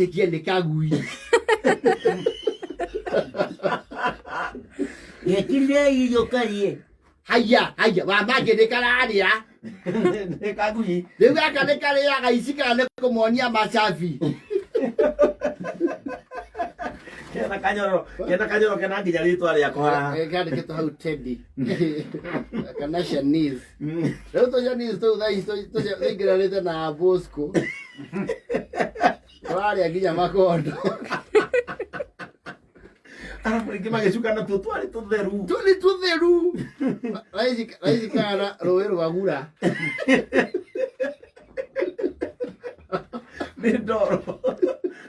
Wĩtĩkie nĩ kagui. Getirire irio karie. Haiya, haiya, wamangĩ nĩ kararĩa. Nĩ kagui. Rĩu gaka nĩ karĩaga ici kana nĩ kũmonia macabi. Kena kanyoro, kena kanyoro kena nginya rĩtwa rĩako haha. Eh, kandĩkĩtwo hau Teddy. Kana Shanice. Rĩu tũ Shanice tũu thaa ici tũingĩranĩte na Bosco. Tũrarĩa nginya makondo. Arabu rĩngĩ magĩcuka natuo twarĩ tũtheru. Tũu nĩ tũtheru. Raici kana rũĩ rwa gura. Nĩ ndoro.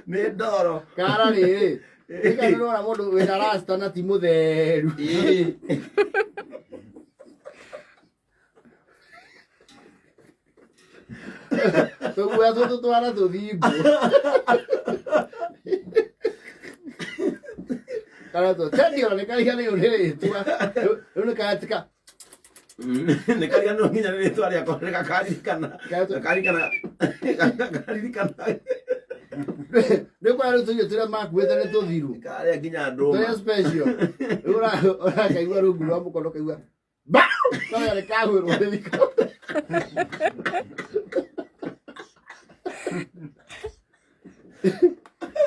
Nĩ ndoro. Kara rĩrĩ. Nĩka nĩrona mũndũ wĩna rasta na ti mũtheru. Ĩĩ. Tũguoya tũtũ twana tũthimbu. Kana tũ Teddy ona nĩ kariganĩirwo nĩ rĩtwa. Rĩu nĩ katika Nĩ kariganĩrwo nginya nĩ rĩtwa rĩakwa gakaririkana. Gakaririkana. Gakaririkana. Nĩ kwa rĩu tũirio tũrĩa makuĩte nĩ tũthiru. Karĩa nginya ndũma. Tũrĩa special. Rĩu ũrakaigua rungu rwa mũkono ũkaigua ba! Karĩa nĩ kagwĩrwo nĩ thiko.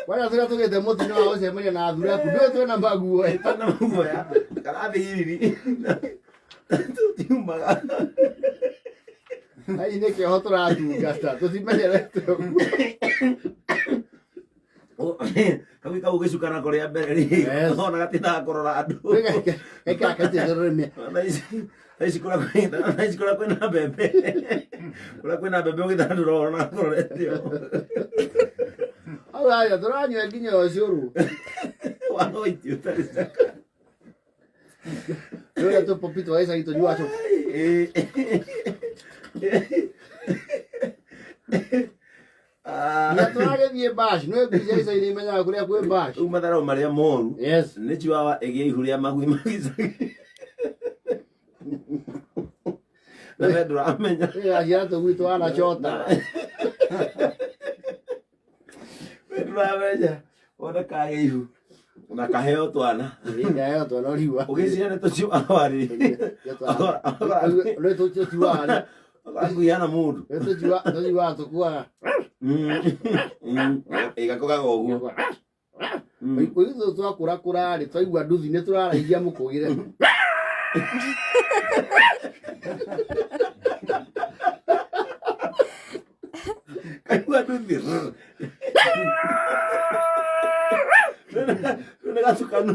Wala tũrĩa tũgĩte mũtino wa gũcemania na athuri aku ndũĩ twĩna maguoya. Twĩna maguoya. Karathiriri. Tũtiumaga. Ai nĩ kĩoho tũratungata tũtimenyerete ũguo. Kagui kau gĩcuka nako rĩa mbere rĩ Yes. ona gatindaga kũrora andũ. Gaikara kaitĩte rũrĩmĩ. Thaa ici kũrĩa thaa ici kũrĩa kwĩna mbembe kũrĩa kwĩna mbembe ũgĩthandũra ũrona kũrorete ũũ. Hau haya tũranyua nginya ũcũrũ. Wa white ũtarĩ caka. Rĩrĩa tũpopi twa gĩcagi tũnyuaga cũrũ. Ah. Na tũragĩthiĩ bash, nĩ ngui cia gĩcagi nĩ imenyaga kũrĩa kwĩ bash. Rĩu matharau marĩa moru Yes. nĩ chiwawa ĩgĩa ihu rĩa magui magicagi. Na we ndũramenya. Ĩgaciara tũgui twana chota. We ndũramenya. Wona kagĩa ihu na kaheo twana. Ĩkaeo twana ũriua. Ũgĩciria nĩ tũchiwawa rĩ. Nĩ tũchiwawa rĩ. Ngui hana mũndũ. Nĩ tũchiwawa tũkuaga. Ĩgakũgaga ũguo. Ithuĩ twakũrakũra rĩ twaigua nduthi nĩ tũraraihia mũkũgĩre. Kaigua nduthi. Nĩ gatukanu.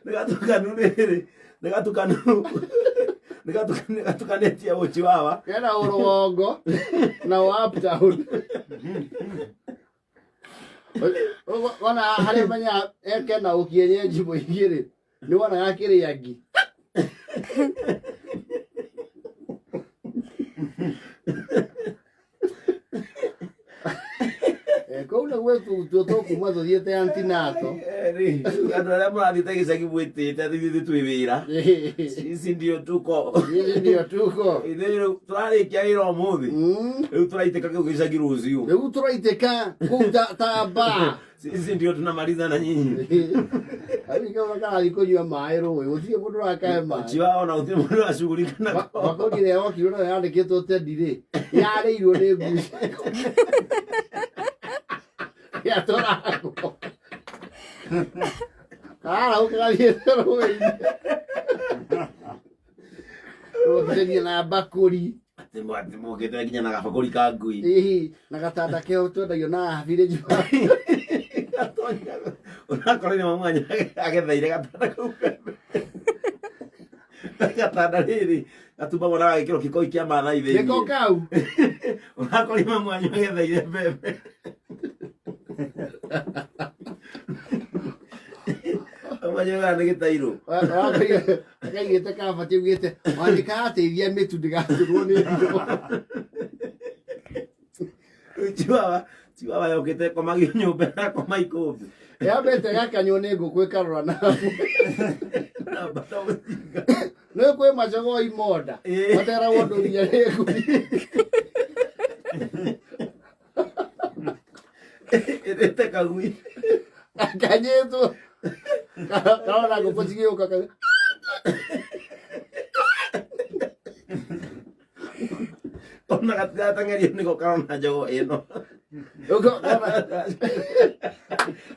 Nĩ gatukanu rĩrĩ. Nĩ gatukanu. Nĩ gatukanĩtie ũchiwawa. Kena ũrũgongo na wa uptown. Wona harĩa menya kena ũkienyenji mũingĩ rĩ nĩ wonaga kĩrĩa ngi. Eh, kũu nĩguo tuo tũkuma tũthiĩte antinato. Rĩ, andũ arĩa mũrathiĩte gĩcagi mwĩtĩte atĩ ithuĩ twĩ wĩra. Sisi ndio tuko. Sisi ndio tuko. Ithuĩ rĩu tũrarĩkia wĩra ũmũthĩ. Rĩu tũraitĩka kĩu gĩcagi rũciũ. Rĩu tũraitĩka kũu ta mbaa. Sisi ndio tunamaliza na nyinyi. Rĩu karathiĩ kũnyua maĩ rũĩ gũtirĩ mũndũ ũrakahe maĩ. Chiwawa ona gũtirĩ mũndũ ũracugurika nako. Bakũri ĩrĩa yokirwo nayo yandĩkĩtwo Teddy rĩ yarĩirwo nĩ ngui. Yatwaragwo. Kararahũka gathiĩte rũĩ-inĩ. Rũkĩgeria na mbakũri. Atĩ mũkĩte nginya na gabakũri ka ngui. Ĩhi, na gatanda keho twendagio na habirĩ Ũrakorire mamu wanyu agetheire gatanda kau mbembe. Gatanda rĩrĩ gatumbagwo na gagĩkĩrwo kĩkoi kĩa Maathai thĩinĩ. Nĩko kau. Ũrakorire mamu wanyu agetheire mbembe. Mamu wanyu nĩ gĩtairũ. Akaigĩte kabati augĩte ona ndĩkarateithia mĩtu ndĩgaturwo nĩ ndoo. Rĩu Chiwawa, chiwawa yokĩte ĩkomagio nyũmba ĩrakoma ikũmbĩ. Yambĩte gakanywo nĩ ngũkũ ĩkarora na Namba ta mũcinga. Nĩ kwĩ macogoo imonda. Ĩĩ. Materagwo ndũ nginya nĩ ngui. Ĩrĩte kagui. Kanyitwo karona ngũkũ cigĩũka Ona gatirateng'erio nĩko karona njogo ĩno.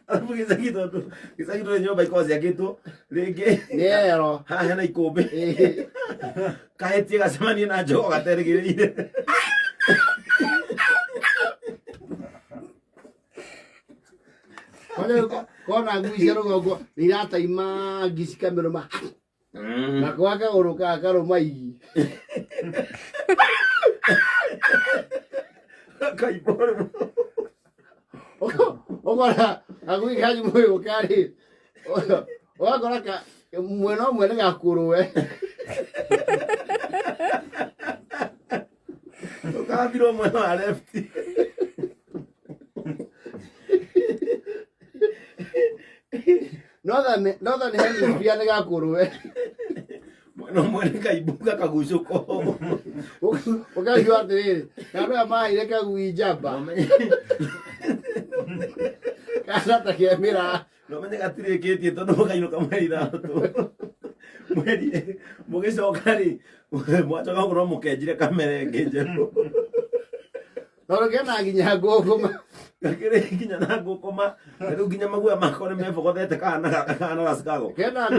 Arabu gĩcagi tondũ gĩcagi tondũ nyũmba ikoragwo ciakĩtwo rĩngĩ nĩ ero. Haha hena ikũmbĩ, kahĩtie gacemanie na njogo gaterĩgĩrĩire. Kona ngui cia rũgongo nĩ irataima ngi cikamĩrũma na kwa kagũrũ karũma igi. Kaimbo rĩmwe. Ũkora kagui kanyu mũgĩũka rĩ, ũgakora mwena ũmwe nĩ gakũrũwe. Ũkambirwo mwena wa left. Northern Hemisphere nĩ gakũrũwe. Mwena ũmwe nĩ kaimbo gakagucũko. Ũkaigua atĩrĩrĩ, kana aya maheire kagui njamba kana ta kĩamĩra. No menye gatirĩkĩtie tondũ mũkainũka mweri 6 mweri mũgĩcoka rĩ, mwacoka gũkorwo mũkenjire kamera ĩngĩ njerũ. Tondũ kena nginya ngũkũma. Gakĩrĩ nginya na ngũkũma, na rĩu nginya maguoya mako nĩ mebogothete kahana kahana gacikago. Kena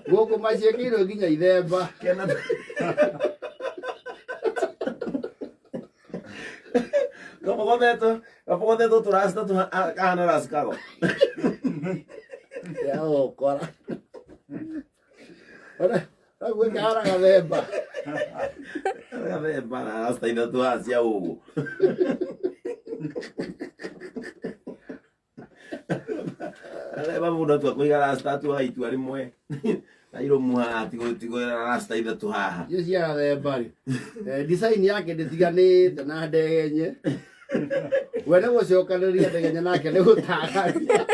ngũkũma ciĩkĩirwo nginya ithemba. Kena gabogothetwo tũracita kahana racikago. Ya gũkora kaguo kahana gathemba. Gathemba na racita ithatũ haha cia ũguo. Gathemba mũndũ atua kũiga racita atuaga itua rĩmwe na irũmu haha tigo racita ithatũ haha. Icio cia gathemba rĩ, design yake ndĩtiganĩte na ndegenye. We nĩ gũcokanĩrĩria ndegenye nake nĩ gũtagaria.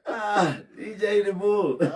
Ah, DJ Rĩmũ.